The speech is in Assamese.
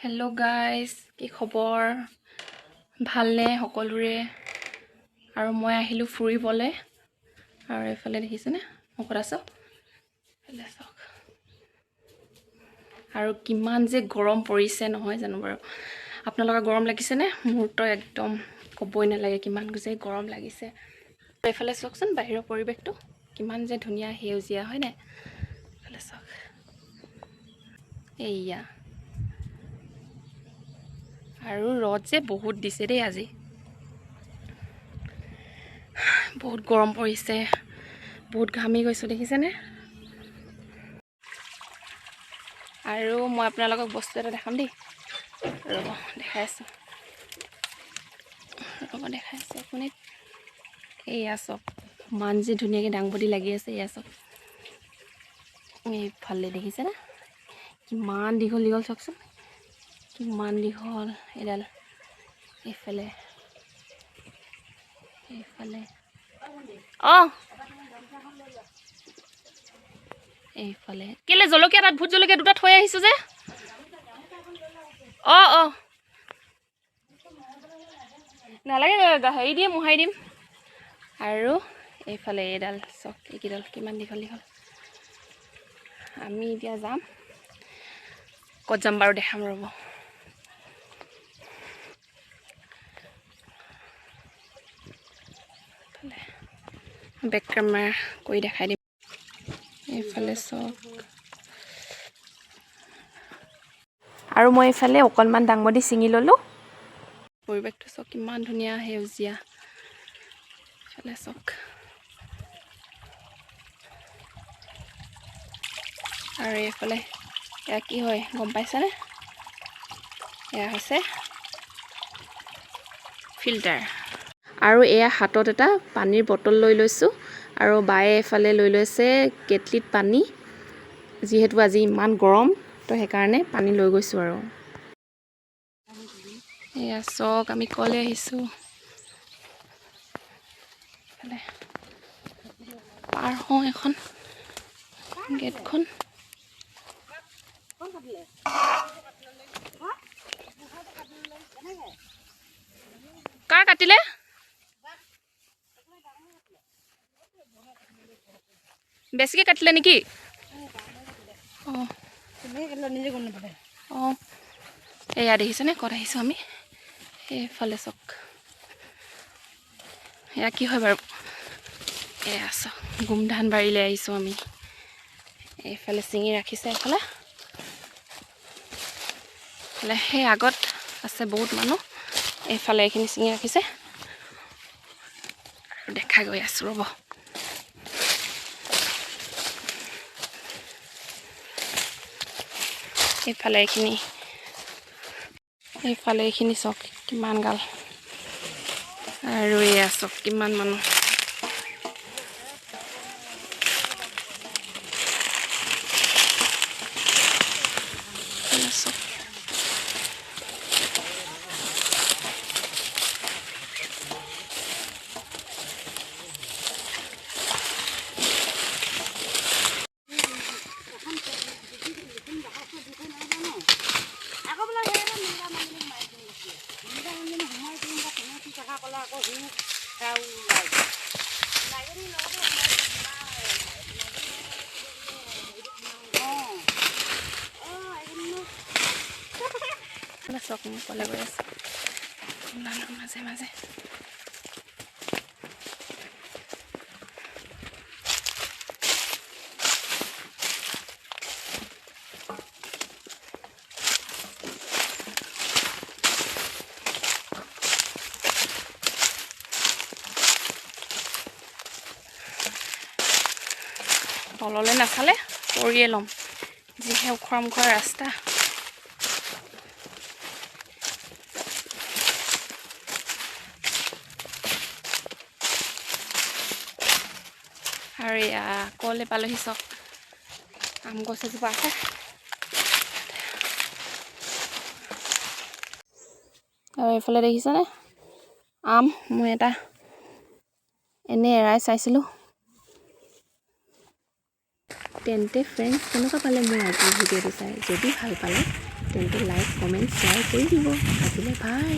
হেল্ল' গাইজ, কি খবৰ? ভালনে সকলোৰে? আৰু মই আহিলোঁ ফুৰিবলৈ। আৰু এইফালে দেখিছেনে মই ক'ত আছোঁ? এইফালে চাওক। আৰু কিমান যে গৰম পৰিছে নহয় জানো বাৰু? আপোনালোকৰ গৰম লাগিছেনে? মোৰতো একদম ক'বই নালাগে কিমান যে গৰম লাগিছে। এইফালে চাওকচোন বাহিৰৰ পৰিৱেশটো কিমান যে ধুনীয়া সেউজীয়া, হয়নে? এইফালে চাওক, এইয়া। আৰু ৰ'দ যে বহুত দিছে দেই আজি, বহুত গৰম পৰিছে, বহুত ঘামি গৈছোঁ দেখিছেনে? আৰু মই আপোনালোকক বস্তু এটা দেখাম দেই, ৰ'ব দেখাই আছোঁ, ৰ'ব দেখাই আছোঁ এক মিনিট। এইয়া চব ইমান যে ধুনীয়াকৈ দাংবডি লাগি আছে। এয়া চব এইফালে দেখিছেনে কিমান দীঘল দীঘল, চাওকচোন কিমান দীঘল এডাল। এইফালে এইফালে অঁ এইফালে কেলে জলকীয়া, তাত ভোট জলকীয়া দুটা থৈ আহিছোঁ যে। অঁ অঁ নালাগে, হেৰি দিয়ে মোহাৰি দিম। আৰু এইফালে এইডাল চাওক, এইকেইডাল কিমান দীঘল দীঘল। আমি এতিয়া যাম, ক'ত যাম বাৰু দেখাম ৰ'ব। বেক কেমেৰা কৰি দেখাই দিম। এইফালে চাওক। আৰু মই এইফালে অকণমান দাংবডি ছিঙি ল'লোঁ। পৰিৱেশটো চাওক কিমান ধুনীয়া সেউজীয়া। এইফালে চাওক। আৰু এইফালে এয়া কি হয় গম পাইছেনে? এয়া হৈছে ফিল্টাৰ। আৰু এয়া হাতত এটা পানীৰ বটল লৈ লৈছোঁ। আৰু বায়ে এফালে লৈ লৈছে কেটলিত পানী, যিহেতু আজি ইমান গৰম তো সেইকাৰণে পানী লৈ গৈছোঁ। আৰু এয়া চাওক আমি কলে আহিছোঁ। পাৰ হওঁ এখন গেটখন। কাৰ কাটিলে? বেছিকৈ কাটিলে নেকি? অঁ অঁ এয়া দেখিছেনে ক'ত আহিছোঁ আমি? এইফালে চাওক, এয়া কি হয় বাৰু? এয়া চাওক গোমধান বাৰীলৈ আহিছোঁ আমি। এইফালে ছিঙি ৰাখিছে, এইফালে এইফালে সেই আগত আছে বহুত মানুহ। এইফালে এইখিনি ছিঙি ৰাখিছে। আৰু দেখা গৈ আছোঁ ৰ'ব। এইফালে এইখিনি, এইফালে এইখিনি চাওক কিমান গাল। আৰু এয়া চাওক কিমান মানুহ। চাওক মই কলে গৈ আছোঁ মাজে মাজে। তললৈ নাচালে পৰিয়ে ল'ম, যিহে ওখৰা মুখৰা ৰাস্তা। আৰু এয়া কলে পালোহি চাওক, আম গছ এজোপা আছে। আৰু এইফালে দেখিছেনে আম, মই এটা এনেই এৰাই চাইছিলোঁ। তেন্তে ফ্ৰেণ্ডছ, কেনেকুৱা পালে মোৰ আজিৰ ভিডিঅ'টো চাই? যদি ভাল পালে তেন্তে লাইক, কমেণ্ট, শ্বেয়াৰ কৰি দিব। আজিলৈ বাই।